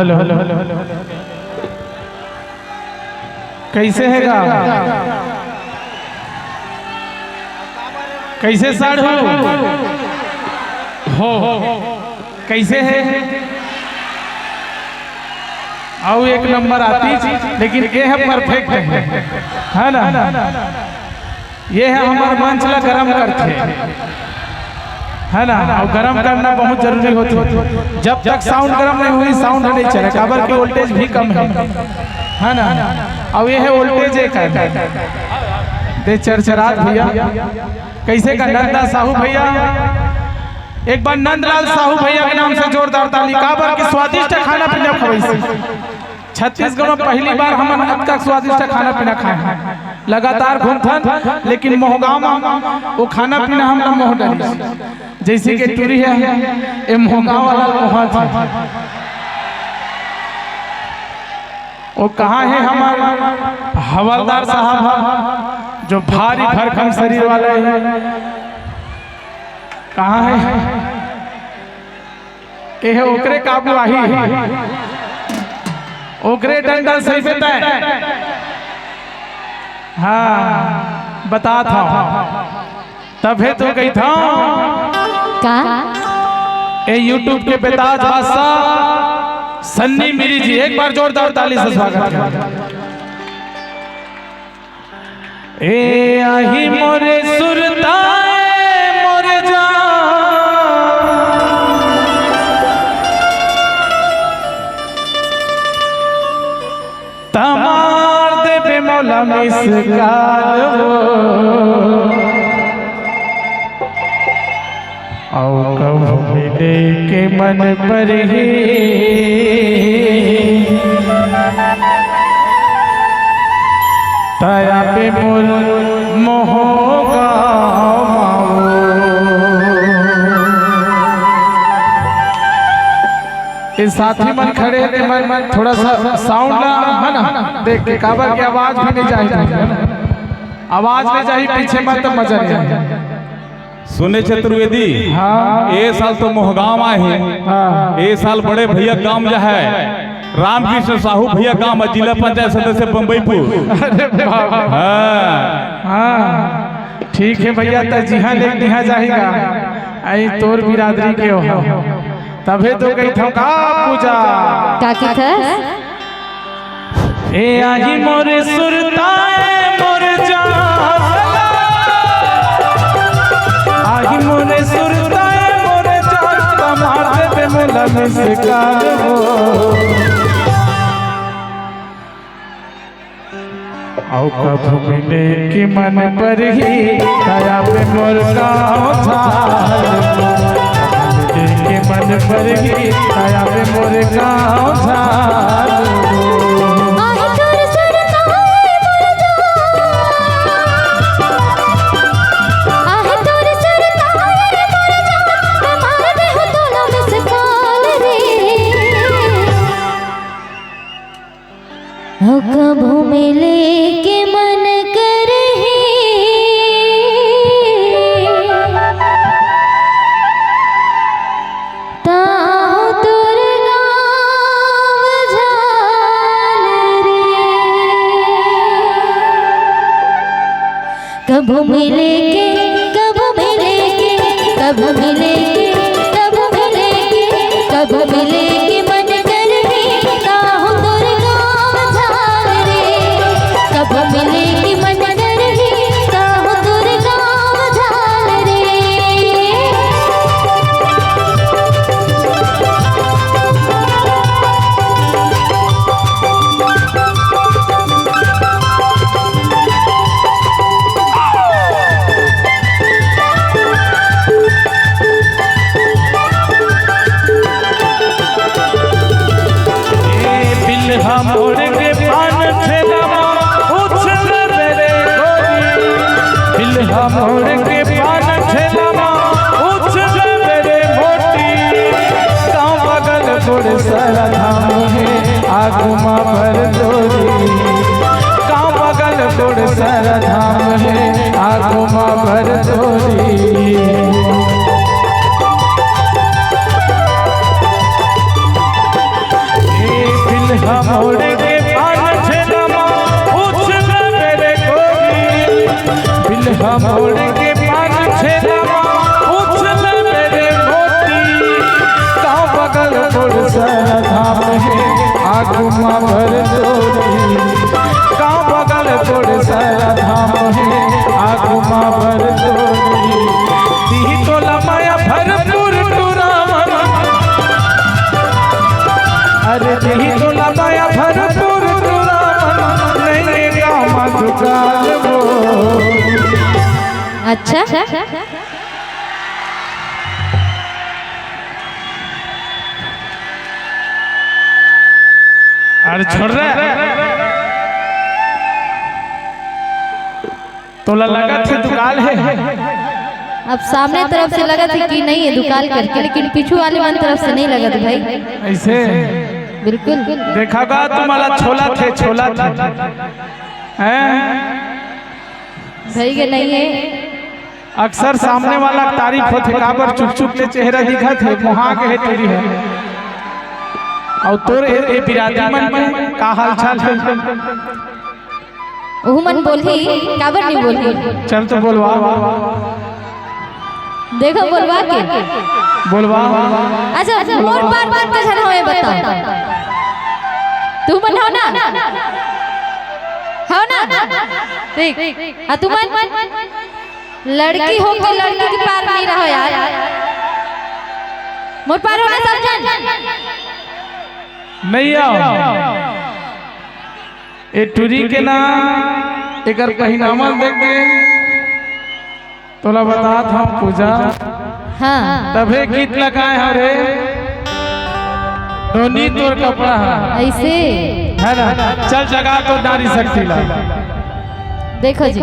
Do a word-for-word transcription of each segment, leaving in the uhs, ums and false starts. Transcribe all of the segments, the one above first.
Hello, hello, hello. कैसे हे गा? कैसे साढ़ू? हो, कैसे हे? अउ एक नंबर आतिस, लेकिन ये हे परफेक्ट हे, है ना? ये हे हमर मंच ला गरम करथे, है ना? अउ गरम करना बहुत जरूरी होथे। जब तक साउंड गरम नहीं होही, साउंड नहीं चले, काबर कि वोल्टेज भी कम हे, है ना? अउ ये हे वोल्टेज एक हे, दे चरचरात भैया। कैसे का नंदा साहू भैया, एक बार नंदलाल साहू भैया के नाम से जोरदार ताली, काबर कि स्वादिष्ट खाना पीना खवैसे। छत्तीसगढ़ में पहली बार हमन अतका स्वादिष्ट खाना पीना खाए हन। लगातार घूमथन, लेकिन मोहगांव में वो खाना पीना हमला मोह डरिस। जैसे कि टूरी हे, ये मोहगांव वाला मोहत हे। वो कहाँ हे हमर हवलदार साहब, जो भारी भरकम शरीर वाला हे? कहाँ हे? एहे ओकरे काबू आही, ओकरे डंडा सही पे तय। हाँ, बतात हंव, तभे तो कहिथंव। का? ए YouTube के बेताज बादशाह सन्नी मिरी जी, एक बार जोरदार ताली से स्वागत हे। ए आही मोरे सुरता ए मोरे जान, त मार देबे मोला मिस कॉल वो। अउ कभू मिले के मन परही, त आबे मोर मोहगांव। ये साथी मन खड़े हे, ते मन थोड़ा सा साउंड ला, है ना, देख के, काबर के आवाज भी नहीं जाही, है ना? आवाज नहीं जाही पीछे, मत मजा नहीं आही। सुने चतुर्वेदी, हाँ। ए साल तो मोहगांव आए हे। हाँ। ए साल बड़े भैया गांव जा हे, रामकृष्ण साहू भैया गांव, जिला पंचायत सदस्य बम्बईपुर। अरे बाप। हाँ। हाँ, ठीक हे भैया, त जिहाँ ले तिहाँ जाही गा, आई तोर बिरादरी के हो, तभे तो कहिथंव का पूजा। का कहिथस? ए आही मोरे सुरता ए मोरे जान, आही मोरे सुरता ए मोरे जान, त मार देबे मोला मिस कॉल वो। अउ कभू मिले के मन परही, त आबे मोर गाँव झाल। कभू मिले के मन परही, त आबे मोर गाँव झाल। आहे तोर सुरता ए मोर जान। आहे तोर सुरता ए मोर जान। मैं मार देहूँ तोला मिस कॉल रे। हो कभू मिले के मन करही, ताहू तोर गाँव झाल रे। कभू मिले के, कभू मिले के, कभू मिले के, कभू मिले के, कभू मिले के मन करही, ताहू तोर गाँव झाल रे। कभू मिले के मन करही, ताहू तोर गाँव झाल रे। ए बिल्हा मोड़ के पान ठेला मा उछल रे गोरी। बिल्हा मोड़ के पान ठेला मा उछल रे मोटी। गाँव बगल गुड़सरा धाम हे, आगू मा भर तोरी। गाँव बगल गुड़सरा धाम हे, आगू मा भर तोरी। हे अच्छा। अरे छोड़ रे। तोला लगत हे दुकाल हे। अब सामने तरफ से लगत हे कि नहीं हे दुकाल करके, लेकिन पीछू वाले मन तरफ से नहीं लगत भाई। ऐसे? बिल्कुल। देखा गा तुम्हारा छोला थे, छोला थे। हैं? भाई के नहीं हे। अक्सर सामने वाला तारीफ होथे, काबर चुक चुक ले चेहरा दिखत हे, मुहा के हे टूरी हे। अउ तोर ए, ए बिरादरी मन के का हाल चाल हे? ओहू मन बोलही, काबर नहीं बोलही? चल तो बोलवा। देखो बोलवा के। बोलवा। अच्छा, मोर पार मन के झन हवे बताओ। तू मन हो ना? हो ना? ठीक। आ तू मन? लड़की हो के लड़की के पार नहीं रहो यार। मोर पार हो ना सब झन? नहीं आओ। ए टूरी के ना एकर पहिनावा देख के तोला बतात हंव पूजा। हाँ। तभे गीत लगाए हंव रे। नोनी तोर कपड़ा हे। ऐसे? हे ना? चल जगा तो नारी शक्ति ला। देखो जी,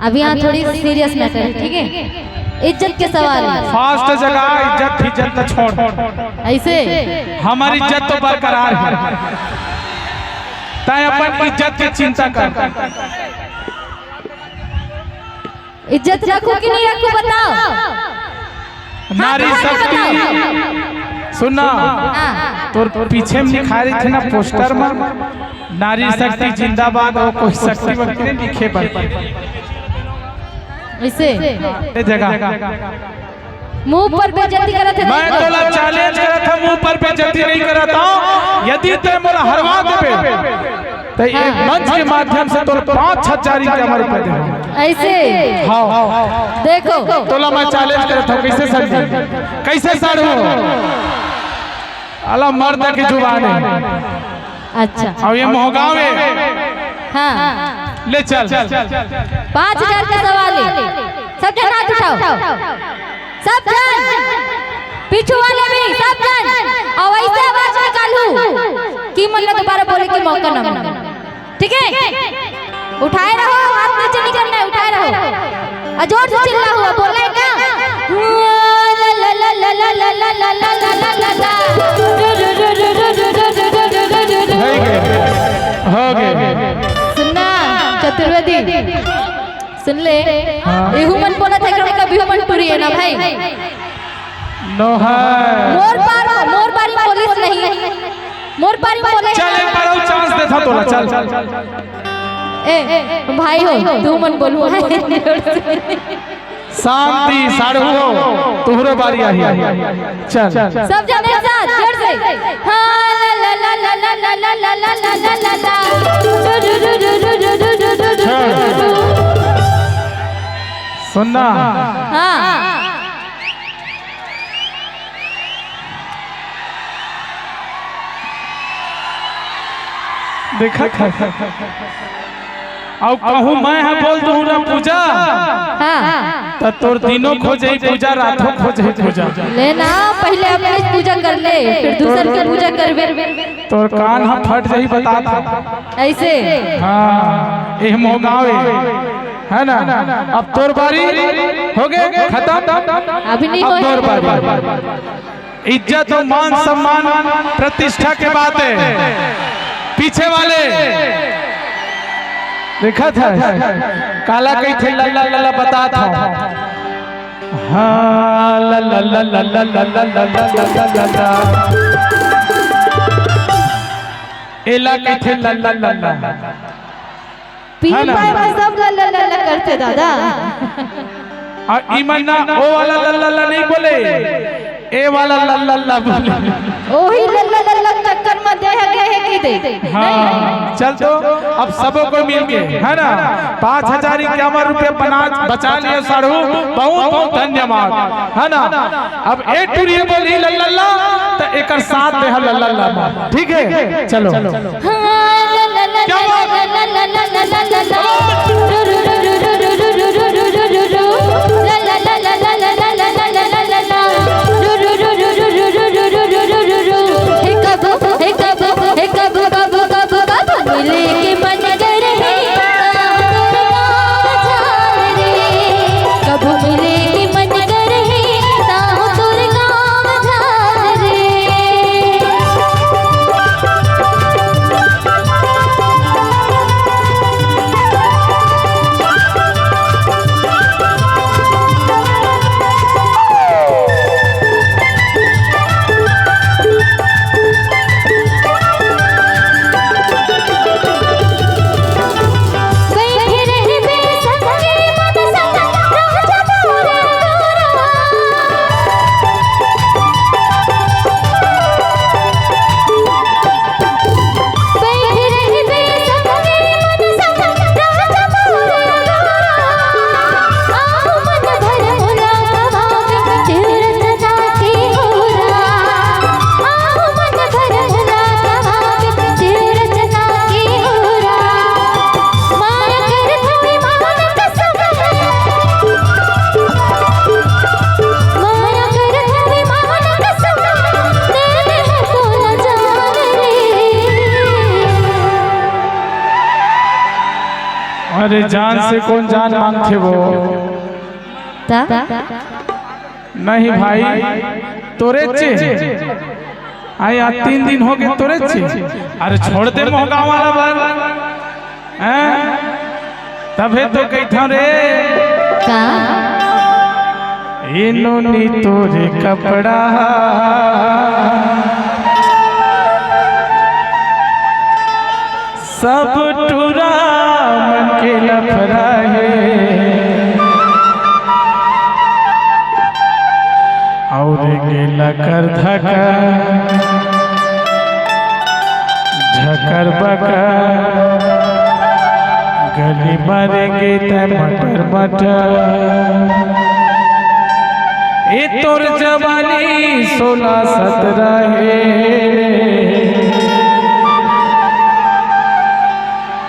अब यहाँ थोड़ी serious matter हे, ठीक हे? इज्जत के सवाल हे। Fast जगा, इज्जत फिज्जत तो छोड़। ऐसे? हमर इज्जत तो बरकरार हे। तैं अपन इज्जत के चिंता कर। इज्जत रखहूं कि नहीं रखहूं बताओ। नारी शक्ति, सुन ना, हाँ। तोर पीछे में लिखाय रहिथे ना poster में, नारी शक्ति जिंदाबाद, अउ कोई शक्ति वक्ति नहीं लिखे बर। ऐसे? ए जगा। मुंह पर बेइज्जती करत हे। मैं तोला challenge करत हंव, मुंह पर बेइज्जती नहीं करत हंव। यदि तैं मोला हरवा देबे, त ए हाँ। मंच के माध्यम से तोला पाँच हजार इक्यावन रुपया देहूं। ऐसे? हाँ। देखो। तोला मैं challenge करत हंव, कैसे समझी? कैसे साढ़ू? अला मर्द के जुबान हे। अच्छा। अउ ए मोहगांव हे। हाँ। ले चल। पाँच हजार के सवाल हे। सब झन हाथ उठाओ। सब झन। पीछू वाले भी, सब झन। अउ ऐसे आवाज निकालहू कि मन ला दोबारा बोले के मौका ना मिले। ठीक हे? उठाए रहो, हाथ नीचे नहीं करना हे, उठाए रहो। अउ जोर से चिल्लाहू, बोलना हे क्या? हो गे, हो गे। सुन ना, चतुर्वेदी, सुन ले। हाँ। एहू मन बोलत हे, कभी एहू मन टूरी हे ना भाई। नोहर। मोर पार, मोर पारी पुलिस नहीं। मोर पारी बोले। चल, एक बार अउ chance देथंव तोला, चल। ए, भाई हो, तू मन बोलू। शांति, साढ़ू हो, तुहरो बारी आही। चल। सब जने एक साथ, जोर से। हाँ, ला, ला, ला। छोड़। सुन ना। हाँ। देखा था। अउ कहूँ मैं हा बोल दूँ ना पूजा, हाँ। त तोर दिनों खोजे पूजा, रातों खोजे पूजा। ले ना, पहले अपने पूजा कर ले, फिर दूसर के पूजा करबे। तोर कान हा फट जाही, बता था। ऐसे? हाँ, एह मोहगांव हे, हे ना? अब तोर बारी हो गे, खतम। अभी नहीं अब होए। तोर बारी। इज्जत अउ मान सम्मान, प्रतिष्ठा के बात हे। पीछे वाले देखा था, काला कही थे, लल्ला लल्ला बता था। हाँ, लल्ला लल्ला लल्ला लल्ला लल्ला लल्ला। एला कही थे लल्ला लल्ला। पी है ना? पाए में सब लल्ला लल्ला करथे दादा। अउ इमन ना ओ वाला लल्ला लल्ला नहीं बोले, ए वाला लल्ला लल्ला बोले। ओही लल्ला लल्ला चक्कर में देह गए हे कि दे। हाँ, चल तो अब सबो को मिल के, है ना, पाँच हजार इक्यावन रुपये बना, बचा लिया साढ़ू, बहुत बहुत धन्यवाद, है ना। अब ए टुरी बोली लल्ला लल्ला, त एकर साथ देहा लल्ला लल्ला। ठीक है, चलो। क्या बात? अरे जान से कौन जान मांगथे वो? त नहीं भाई, तोरे चे। आई आज तीन दिन हो गए तोरे चे। अरे छोड़ दे मोह गाँव वाला बात। हैं? तभे तो कहिथंव रे। का? ए नोनी तोरे कपड़ा सब टूरा मन के लफड़ा हे। और गेला कर धका झकर बकर गली मारेंगे तै मटर मटर। ए तोर जवानी सोलह सतरह हे।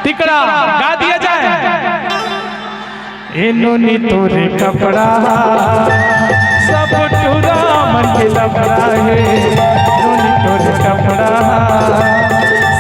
तिकड़ा गा दिया जाए। ए नोनी तोरे कपड़ा सब टूरा मन के लफड़ा हे। नोनी तोरे कपड़ा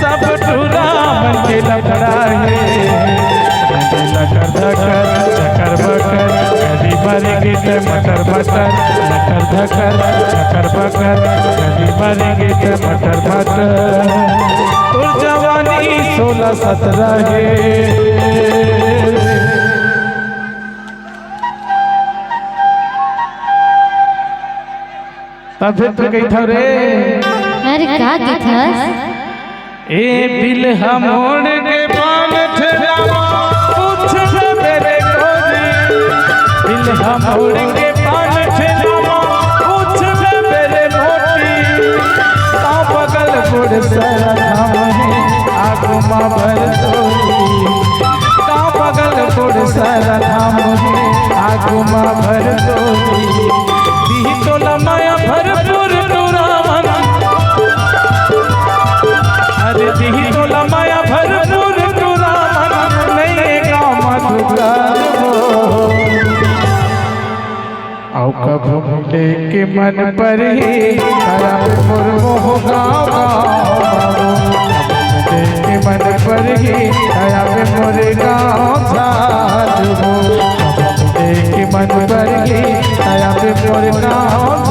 सब टूरा मन के लफड़ा हे। लकर धकर चकर बकर गली मारेंगे तै मटर मटर। लकर धकर चकर बकर गली मारेंगे तै मटर मटर। तोर जवानी सोलह सतरह हे। तब फिर तो कहिथंव रे। अरे का कहिथस? ए बिल हमोड़ के पान ठेलावा पूछ ले मेरे गोरी। बिल हमोड़ के पान ठेलावा पूछ ले मेरे मोटी। ता बगल गुड़ सरधाम हे आगू मा भर तोरी। ता बगल गुड़ सरधाम हे आगू मा भर तोरी। दिही तोला माया भरपूर टूरा मन। अरे दिही तोला माया भरपूर टूरा मन। नइये गाँव मा दुकान हो। अउ कभू मिले के मन परही, तया पे मोर मोह गाँव गाँव बाबू। कभू मिले के मन परही, तया पे मोर गाँव झाल हो। कभू मिले के मन परही, तया पे मोर गाँव